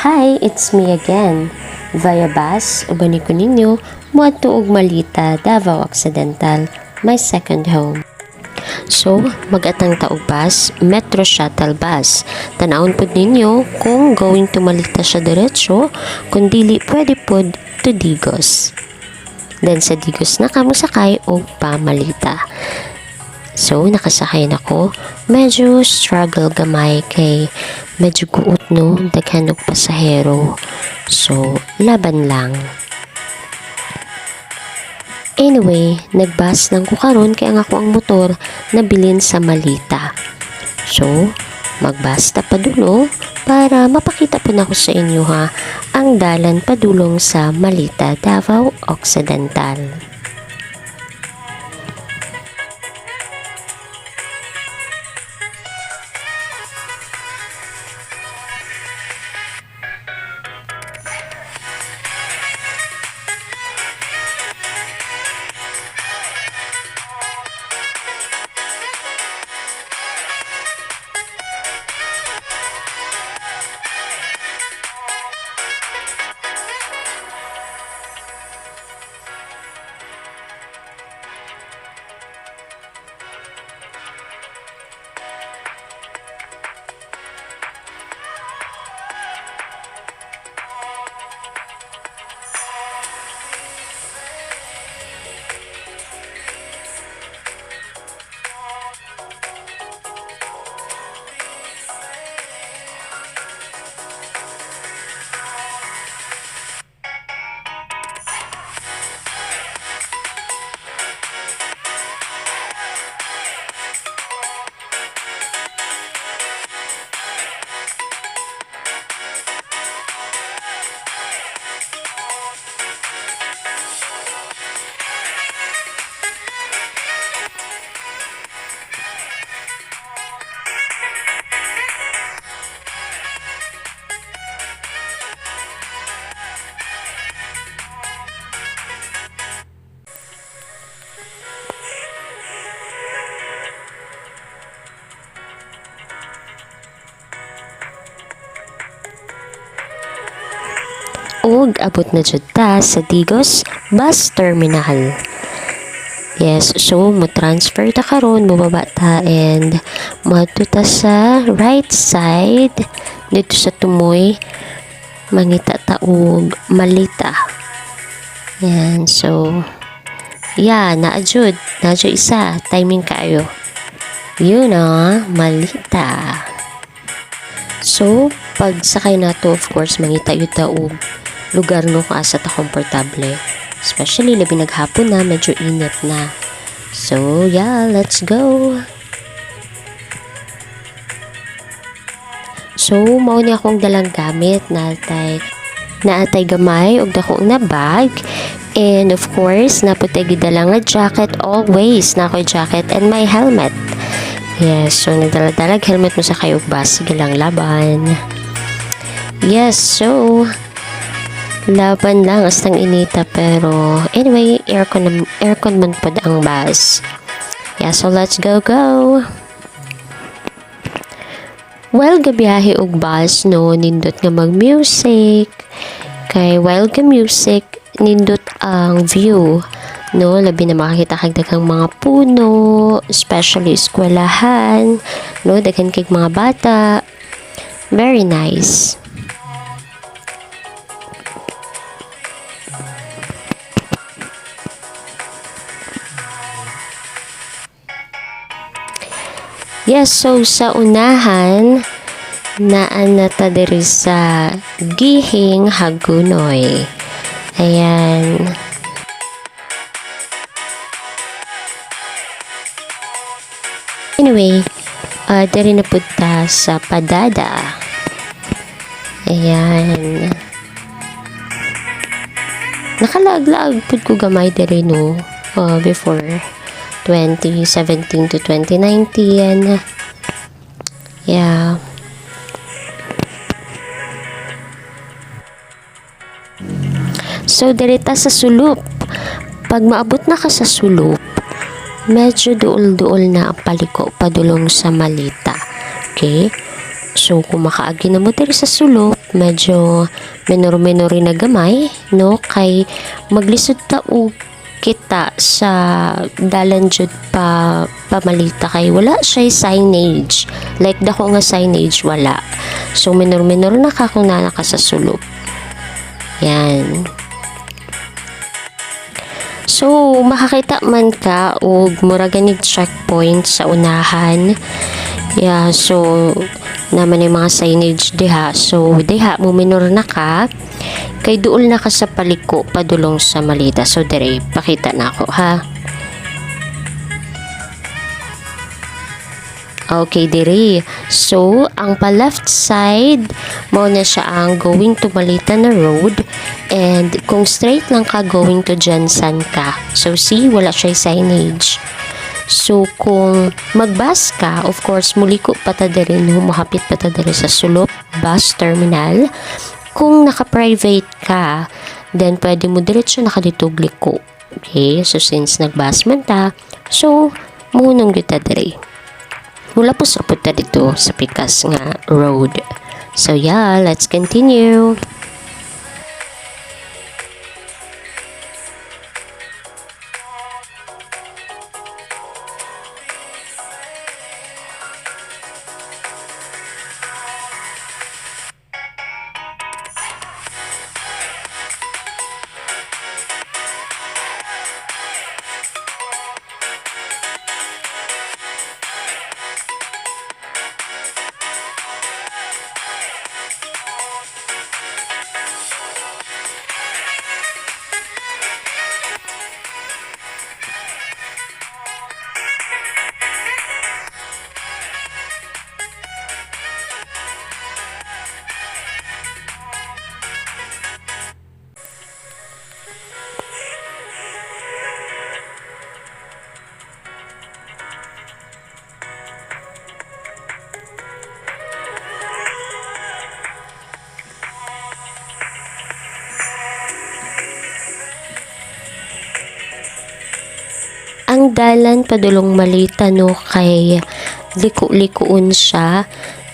Hi, it's me again. Via bus, uban ko ninyo, muadto og Malita, Davao Occidental, my second home. So, mag-atang ta og bus, Metro Shuttle Bus. Tanawon pud ninyo kung going to Malita siya diretso, kung dili, pwede pud to Digos. Then sa Digos na ka mosakay og pa-Malita. So, nakasakay na ko. Medyo struggle gamay kay medyo guot, no, daghan og pasahero. So, laban lang. Anyway, nagbus lang ko karon kay ang akoang motor nabilin sa Malita. So, magbus ta padulong para mapakita po nako sa inyo ha ang dalan padulong sa Malita, Davao Occidental. Ug abot na jud ta sa Digos Bus Terminal. Yes, so mo transfer ta karon, mobaba ta and moadto ta sa right side dito sa Tumoy, mangita ta og Malita. Yan, so yeah, naa jud, naa jud isa, timing kaayo. Yun na, Malita. So, pag sakay nato, of course, mangita jud ta og lugar, no, kung asa ta komportable. Especially, labi naghapon na, medyo init na. So, yeah, let's go! So, mao ni akong dalang gamit naatay gamay og dako na bag. And of course, naa pod tay gidala nga jacket. Always naa ko'y jacket and my helmet. Yes, so nagdala-dalag helmet mo sakay og bus. Sige lang, laban. Yes, so laban lang astang inita, pero anyway, aircon aircon man pod ang bus. Yeah, so let's go, go. While gabiyahe og bus, no, nindot nga mag-music. Kay while ga music, nindot ang view. No, labi na makakita kag daghang mga puno, especially eskwelahan, no, daghan kay mga bata. Very nice. Yes, so sa unahan, naa na ta diri sa Gihing Hagonoy. Ayan. Anyway, diri na pud ta sa Padada. Ayan. Nakalaag-laag pud ko gamay diri, no, before 2017 to 2019. Yeah. So, diri ta sa Sulop. Pag maabot na ka sa Sulop, medyo duol-duol na ang paliko padulong sa Malita. Okay? So, So kung makaagi na mo diri sa sulok, medyo minor-minor na gamay, no, kay maglisod ta og kita sa dalan jud pa pamalita kay wala siya signage. Like dako nga signage, wala. So minor-minor na ka kung naa ka sa sulok. Yan. So, makakita man ka og mura ganig checkpoint sa unahan. Yeah, so naman yung mga signage diha. So, diha mo minor na ka kay duol na ka sa paliko padulong sa Malita. So, dire pakita na ako ha. Okay, dire. So, ang pa left side, mao na siya ang going to Malita na road. And kung straight lang ka, going to GenSan ka. So, see, wala siya signage. So, kung mag-bus ka, of course, muliko pa ta diri, no, muhapit pa ta diri sa Sulop Bus Terminal. Kung naka-private ka, then pwede mo diretso na ka dito liko. Okay? So, since nag-bus man ta, so, munong gyud ta diri. Mula po sa punta dito sa pikas nga road. So yeah, let's continue. Ang dalan padulong Malita, no, kay liko-likoon siya,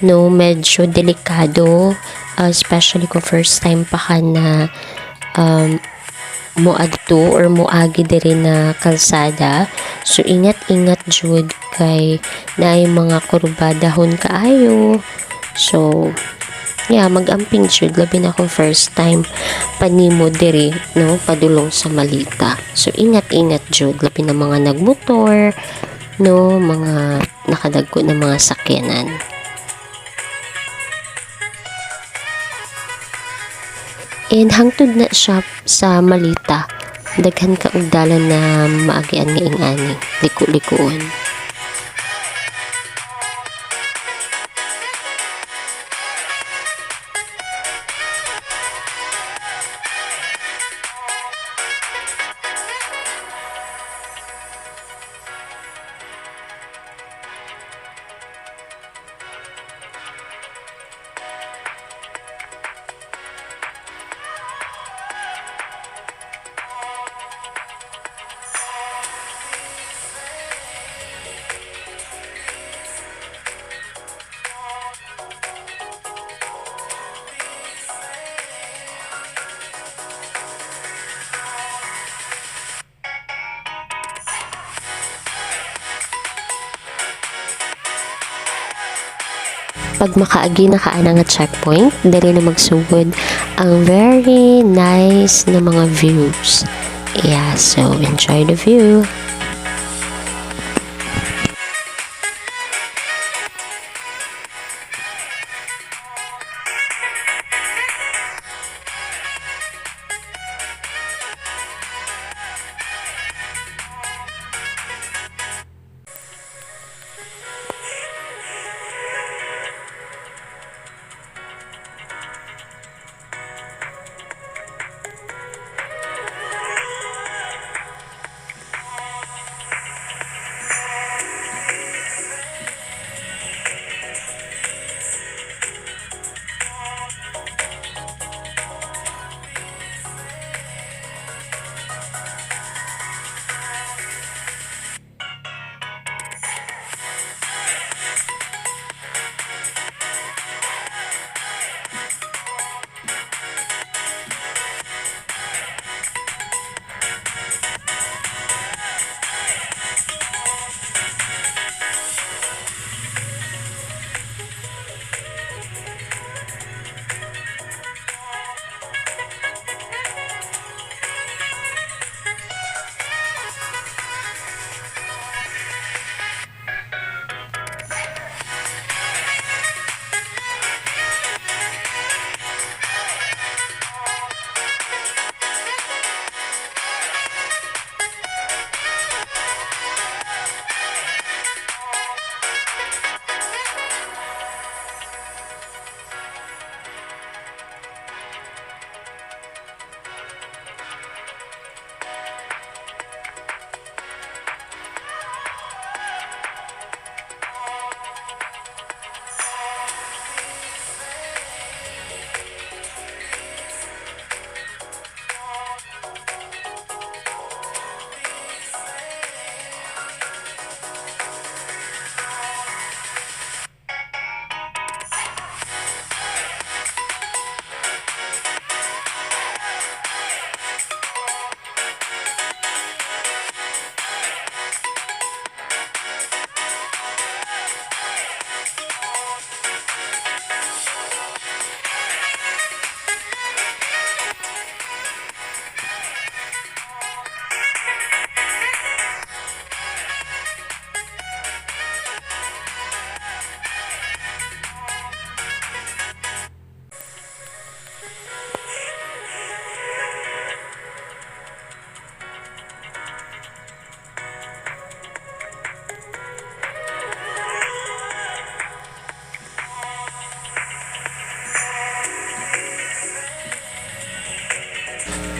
no, medyo delikado, especially kung first time pa ka na moadto or moagi diri na kalsada. So ingat-ingat jud kay naay mga kurbadahon kaayo. So yeah, magamping jud labi na kung first time pa nimo diri, no, padulong sa Malita. So ingat-ingat jud labi na mga nagmotor, no, mga nakadagko na mga sakyanan. And hangtod na siya sa Malita, daghan ka og dalan na maagian nga ing-ani, liko-likoon. Pag makaagi na ka ana nga checkpoint, diri na magsugod ang very nice na mga views. Yeah, so enjoy the view.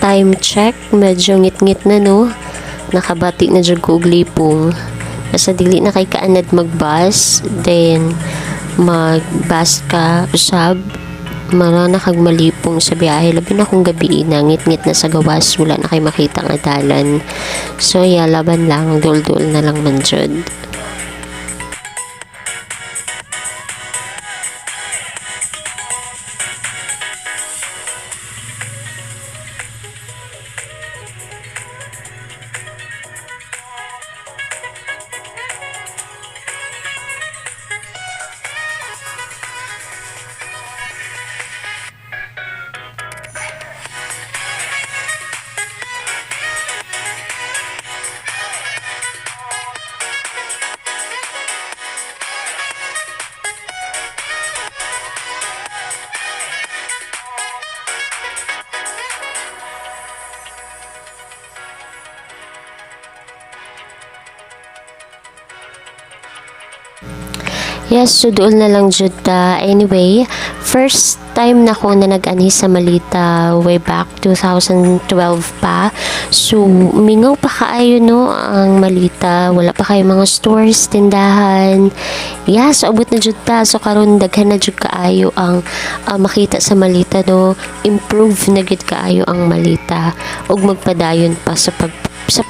Time check, medyo ngit-ngit na, no. Nakabati na jud ko og lipong. Basta dili na kay kaanad mag-bus, then mag-bus ka usab, mara na kag malipong sa biyahe, labi na kung gabi na, ngit-ngit na sa gawas, wala na kay makita nga dalan. So yeah, laban lang, dul-dul na lang man jud. Yes, so doon na lang jud ta. Anyway, first time na ko na nag-anhi sa Malita way back 2012 pa. So, mingaw pa kaayo, no, ang Malita. Wala pa kayo mga stores, tindahan. Yeah, so abot na jud ta. So karon daghan na jud kaayo ang makita sa Malita, no. Improve na gid kaayo ang Malita ug magpadayon pa sa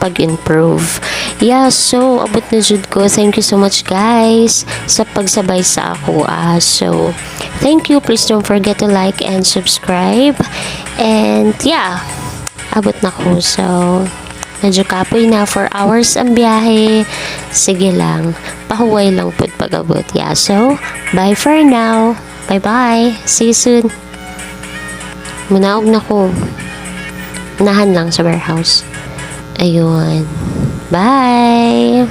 pag-improve. Yeah, so abot na jud ko. Thank you so much, guys, sa pagsabay sa ako. So thank you. Please don't forget to like and subscribe. And yeah, abot na ko. So medyo kapoy na, 4 hours ang biyahe. Sige lang. Pahuway lang pud pag-abot. Yeah, so bye for now. Bye-bye. See you soon. Munaog na ko. Nahan lang sa warehouse. Ayun. Bye!